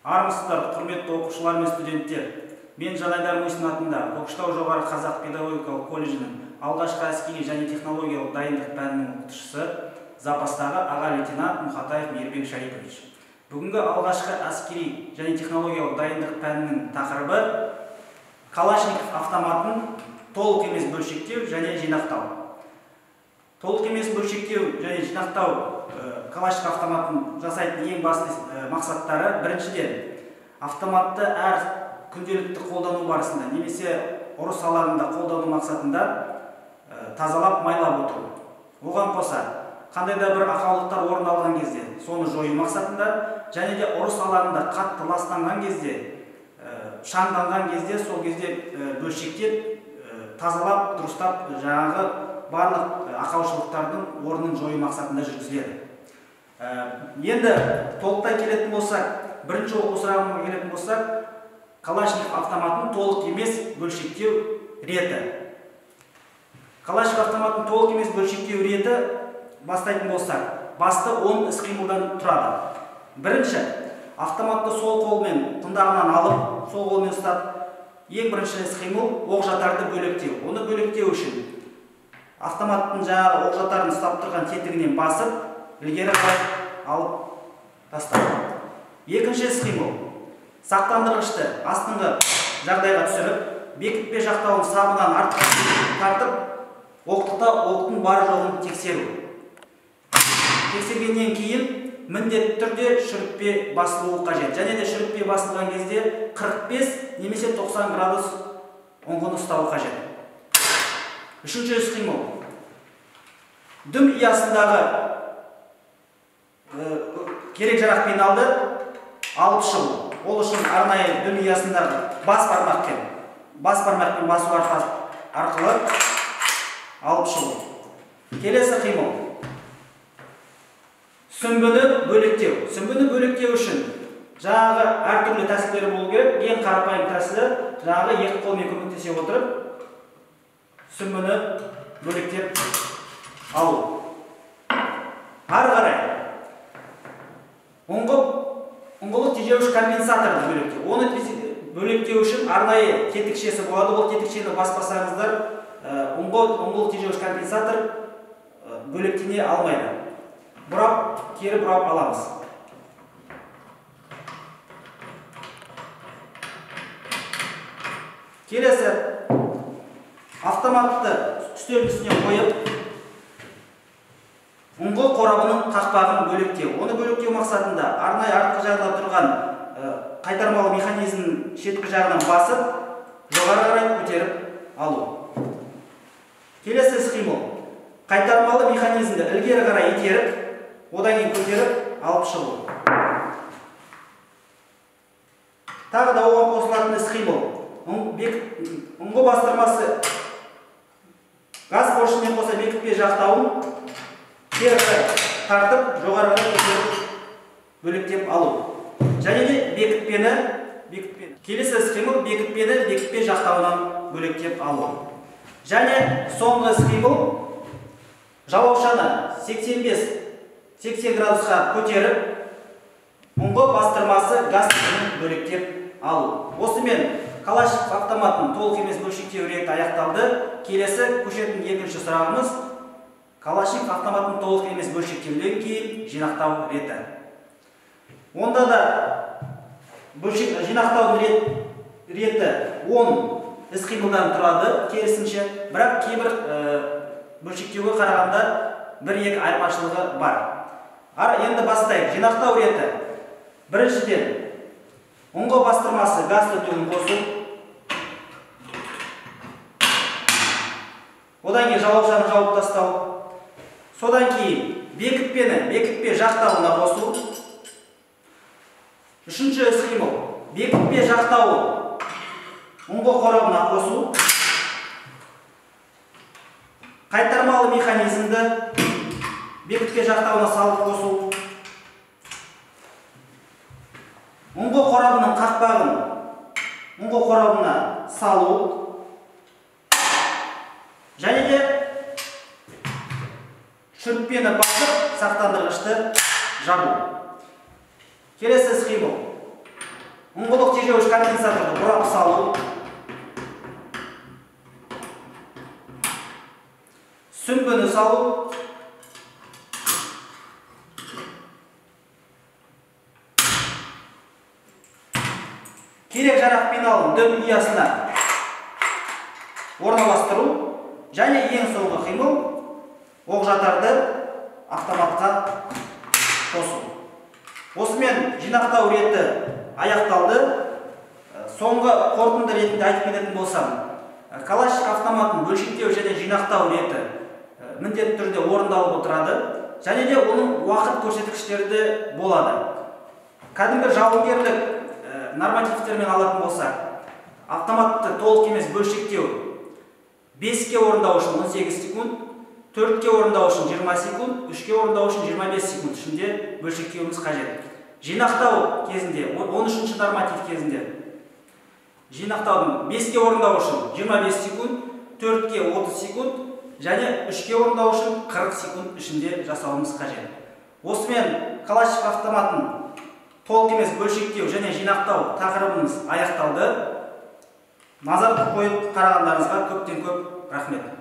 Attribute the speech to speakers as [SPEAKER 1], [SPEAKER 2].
[SPEAKER 1] Армысыздар, құрметті оқушылар мен студенттер. Мен Жанайдар Мусин атындағы Көкшетау жоғары қазақ педагогикалық колледжінің алғашқы әскери және технологиялық дайындық пәнінің оқытушысы, запастағы аға лейтенант Мұхатаев Мейірбек Шарипович. Бүгінгі алғашқы әскери және технологиялық дайындық пәнінің тақырыбы Калашников автоматын толық емес бөлшектеу және жинақтау. Толық емес бөлшектеу және жинақтау Калашников автоматын жасайтын ең басты мақсаттары: біріншіден, автоматты әр күнделікті қолдану барысында немесе ұрыс алаңында қолдану мақсатында тазалап, майлап отыру. Оған қоса, қандай да бір ақаулықтар орын алған кезде соны жою мақсатында, және де ұрыс алаңында қатты ластанған кезде, шаңданған кезде, сол кезде бөлшектеп, тазалап, дұрыстап, жаңағы барлық ақаушылықтардың орнын жою мақсатында жүргізіледі. Енді толықтай келетін болсақ, бірінші оқу сұрағына келетін болсақ, Калашников автоматын толық емес бөлшектеу реті. Калашников автоматын толық емес бөлшектеу реті бастайтын болсақ, басты 10 іс-қимылдан тұрады. Бірінші, автоматты сол қолмен құндағынан алып, сол қолмен ұстап, ең бірінші іс-қимыл оқ жатарды бөлектеу. Оны бөлектеу үшін автоматтың жаңағы оқ жатарын ұстап тұрған тетігінен басып, ілгері қарай алып тастау. Екінші іс-қимыл, сақтандырғышты астыңғы жағдайға түсіріп, бекітпе жақтауын сабынан артқа тартып, оқтықта оқтың бар жоғын тексеру. Тексергеннен кейін міндетті түрде шүріппе басылуы қажет. Және де шүріппе басылған кезде 45 немесе 90 градус ұңғыны ұстау қажет. Үшінші іс-қимыл, дүм ұясындағы керек жарақ пеналды алып шығу. Ол үшін арнайы дүм ұясындағы бас бармақпен басу арқылы алып шығу. Келесі қимыл, сүмбіні бөлектеу. Сүмбіні бөлектеу үшін жаңағы әртүрлі тәсілдері болу керек. Ең қарапайым тәсілі жаңағы екі қолмен көмектесе отырып сүмбіні бөлектеп алу. Ары қарай ұңғылық тежеуіш компенсаторды бөлектеу. Оны бөлектеу үшін арнайы тетікшесі болады. Ол тетікшені баспасаңыздар, ұңғылық тежеуіш компенсатор бөлектене алмайды. Бұрап, кері бұрап аламыз. Келесі, автоматты үстел үстіне қойып, ұңғы қорабының қақпағын бөлектеу. Оны бөлектеу мақсатында арнайы артқы жағында тұрған қайтармалы механизмнің шеткі жағынан басып, жоғары қарай көтеріп алу. Келесі іс-қимыл, қайтармалы механизмді ілгері қарай итеріп, одан кейін көтеріп алып шығу. Тағы да оған қосылатын іс-қимыл, ұңғы бастырмасы газ поршнімен қоса бекітпе жақтауын кері қарай тартып, жоғары қарай көтеріп бөлектеп алу. Және де бекітпені. Келесі іс-қимыл, бекітпені бекітпе жақтауынан бөлектеп алу. Және соңғы іс-қимыл, жалаушаны 85-80 градусқа көтеріп, ұңғы бастырмасы газ түтінін бөлектеп алу. Осымен Калашников автоматын толық емес бөлшектеу реті аяқталды. Келесі көшетін екінші сұрағымыз Калашников автоматын толық емес бөлшектеуден кейін жинақтау реті. Онда да жинақтаудың реті 10 іс-қимылдан тұрады, керісінше, бірақ кейбір бөлшектеуге қарағанда бір-екі айырмашылығы бар. Енді бастайық. Жинақтау реті. Біріншіден, ұңғы бастырмасы газ түтігін қосу. Одан кейін жалаушаны жауып тастау. Содан кейін бекітпені бекітпе жақтауына қосу. Үшінші іс-қимыл, бекітпе жақтауын ұңғы қорабына қосу. Қайтармалы механизмді бекітпе жақтауына салып қосу. Ұңғы қорабының қақпағын ұңғы қорабына салу. Және де шүріппені басып, сақтандырғышты жабу. Келесі іс-қимыл, Ұңғылық тежеуіш компенсаторды бұрап салу. Сүмбіні салу. Керек жарақ пеналын дөп ұясына орналастыру және ең соңғы қимыл оқ-жатарды автоматқа қосу. Осымен жинақтау реті аяқталды. Соңғы қорытынды ретінде айтып кететін болсам, Калашников автоматын бөлшектеу және жинақтау реті міндетті түрде орындалып отырады және де оның уақыт көрсеткіштері де болады. Кәдімгі жауынгерлік нормативтермен алатын болсақ, автоматты толық емес бөлшектеу 5-ке орындау үшін 18 секунд, 4-ке орындау үшін 20 секунд, 3-ке орындау үшін 25 секунд ішінде бөлшектеуіміз қажет. Жинақтау кезінде, 13-ші норматив кезінде жинақтаудың 5-ке орындау үшін 25 секунд, 4-ке 30 секунд және 3-ке орындау үшін 40 секунд ішінде жасауымыз қажет. Осымен Калашников автоматын толық емес бөлшектеу және жинақтау тақырыбымыз аяқталды. Назар қойып қарағандарыңызға көптен көп рахмет.